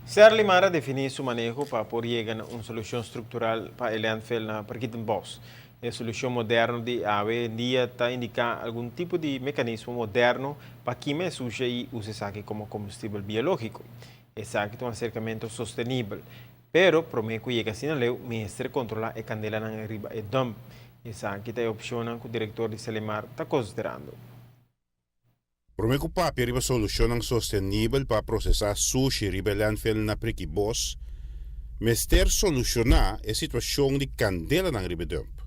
Serlimar a defini su maneho pa por yega na un solucion structural pa e landfill na Parkietenbos. E solucion moderno di awe dia ta indica algun tipo di mecanismo moderno pa kima e sushi y usa esaki como combustibel biologico. Esaki ta un acercamento sostenibel. Pero, prome cu yega asina leu, mester controla e candelanan riba e dump. Esaki ta e opcionnan cu director di Serlimar ta considerando. Prome cu papia riba solucionnan sostenibel pa procesa sushi riba e landfill na Prikibos, mester soluciona e situacion di candelanan riba e dump.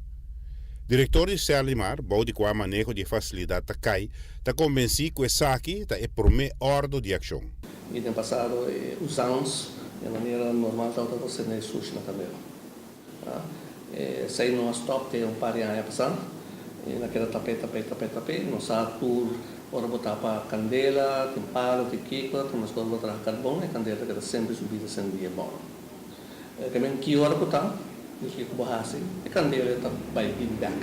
Director di Serlimar, bou di cua maneho di e facilidad ta cay, ta convenci cu esaki ta e prome ordo di accion. Y den pasado e usans e manera normal tabata pa sende sushi na candela. Esei no a stop te un par di aña pasá. I na keda tap'é, tap'é, tap'é, tap'é. No sa tur ora bo tapa kandela, tin palu, tin kiko, tin mas ora bo traha karbon, e kandela ta keda semper su bida sendí e bòrò. Ke men ki ora ku ta i kiko bo hasi, e kandela ta bai bin bèk.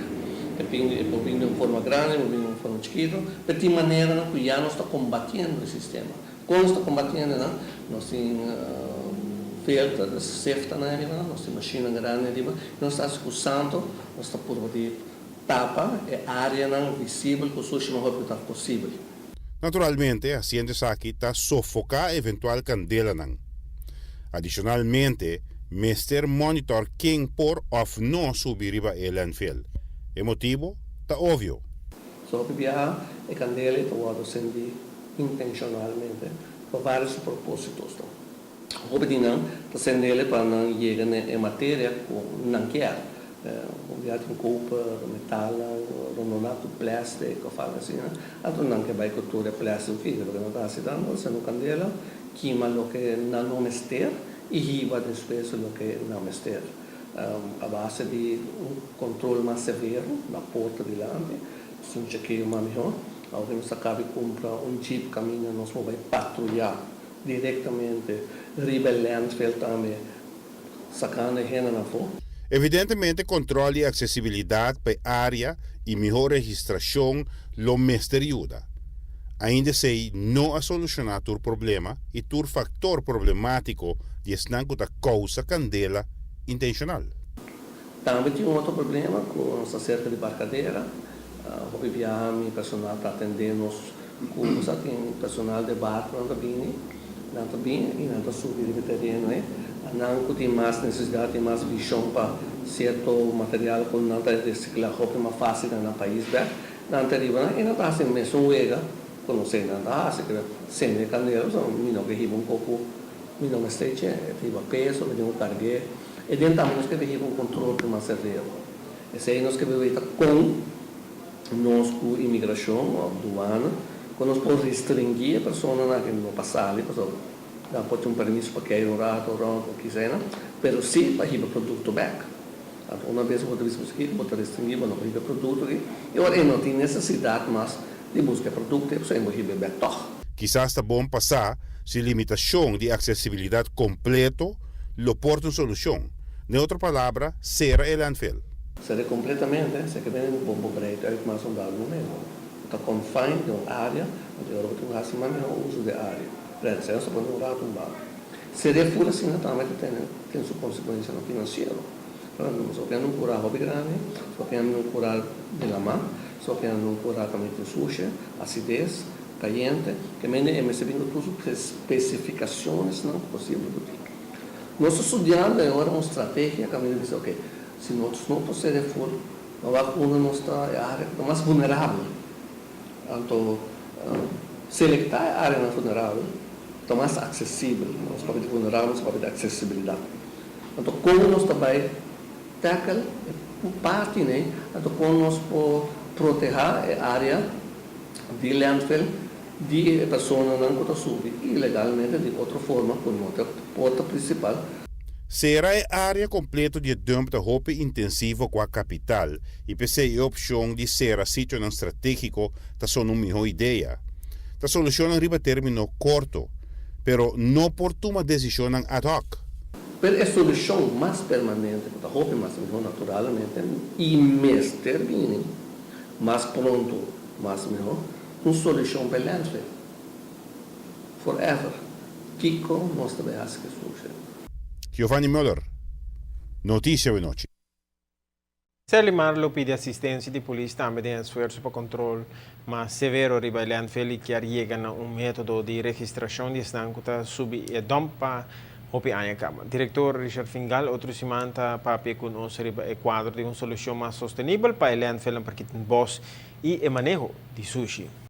E bin, e por bin den un forma grandi, e por bin den un forma chikitu, pero tin maneranan ku ya nos ta kombatiendo e sistema. Kon nos ta kombatiendo nan? Nos tin filter, siftanan ariba nan, nos tin mashinnan grandi ariba, i nos ta hasi ku santo, nos ta purba di tapa e áreanan visibel ku sushi mehor ku ta posibel. Naturalmente, hasiendo esaki ta sofoká eventual kandelanan. Adishonalmente, mester monitor ken por òf no subi riba e landfill. E motibu ta obvio. So hopi biaha e kandela ei ta wòrdu sendí intenshonalmente pa vários propósitos. Hopi di nan ta sendele pa nan yega na e materia ku nan kier. Hopi biaha tin koper, metalnan rondoná ku plèstik òf algu asina. Anto nan ke bai ku tur e plèstik ku kiko. Loke nan ta hasi ta nan ta sende un kandela, kima loke nan no mester i hiba despues loke nan mester. A base di un kontrol mas severo na porta dilanti, si un chekeo mas mihó. Awe nos a kabi kumpra un jeep kaminda nos por bai patruyá direktamente riba e landfill tambe sakando e hendenan afó. Evidentemente kontrol di aksesibilidat pa e área i mihó registrashon lo mester yuda. Ainda esei no a solushoná tur problema i tur faktor problemátiko di esnan ku ta kousa kandela intenshonal. Tambe tin un otro problema ku nos ta serka di Barkadera. Hopi biaha mi personal ta atendé nos ku sa tin personal di e barkunan ta bini, nan ta bini i nan ta subi riba e tereno ei. Nan ku tin mas nesesidat, tin mas vishon pa sierto material ku nan ta resiklá hopi mas fásil na nan pais bèk, nan ta riba nan i nan ta hasi mesun wega ku nos ei nan ta hasi, keda sende e kandela pasobra mi no ke hiba un kos ku mi no mester dje, e ta hiba peso, mi tin ku karg'é. E den tambe nos kebe hiba un kontrol ku mas severo. Esei nos kebe weta kon nos ku imigrashon òf duana kon nos por restringí e personanan ku no pa sali pasobra nan por tin un permiso pa kei un rato rònt òf kisena, pero sí pa hiba produkto bèk. Anto una bes bo ta bisa bo skiko bo ta restringí bo no por hiba e produkto aki i ora e no tin nesesidat mas di buska e produkto ei pasobra e bo hiba e bèk tòg. Kisas ta bon pa sa si limitashon di aksesibilidat kompleto lo por ta un solushon. Den otro palabra, sera e landfill. Sera kompletamente, esei ke bini bo bo breid uit mas un dado momento. Bo ta confined den un area, anto e ora bo tin ku hasi mas mihó uso di e area. Pero esei nos ta pone un rato un banda. Sera e ful asina tambe ta tene tin su konsekuensianan finansiero. Por ehempel, nos a un kura hopi grandi, nos a un kura di laman, nos a un kura tambe tin sushi, asides, kayente, ke mende e mester bin ku tur su spesifikashonsnan posibel ku tin. Nos ta studiando e ora un strategia kaminda bisa ok, si nos no por sere ful, no wak unda nos ta e area ku ta mas vulnerabel. Anto selektá e areanan vulnerabel ku ta mas aksesibel. Nos papia di vulnerabel, nos papia di aksesibilidat. Anto kon nos ta bai tackle e parti nei, anto kon nos por protehá e area di landfill di e personanan ku ta subi ilegalmente di otro forma ku no ta porta prinsipal. Sera e área kompleto di e dump ta hopi intensivo kua kapital i p'esei e opshon di sera sitionan stratégiko ta sona un mihó idea. Ta solushonnan riba término korto, pero no por tuma desishonnan ad hoc. Pero e solushon mas permanente ku ta hopi mas mihó naturalmente i mester bini mas pronto mas mihó, un solushon pa e landfill. Forever. Kiko nos ta bai hasi ku sushi? Giovanni Muller, Noticia Nochi. Serlimar lo pidi asistencia di polis tambe den esfuerso pa control mas severo riba landfill y kier yega na un metodo di registracion di esnan cu ta subi e dump pa hopi aña caba. Director Richard Fingal otro siman ta papia cu nos riba e cuadro di un solucion mas sostenibel pa e landfill na Parkietenbos y e maneho di sushi.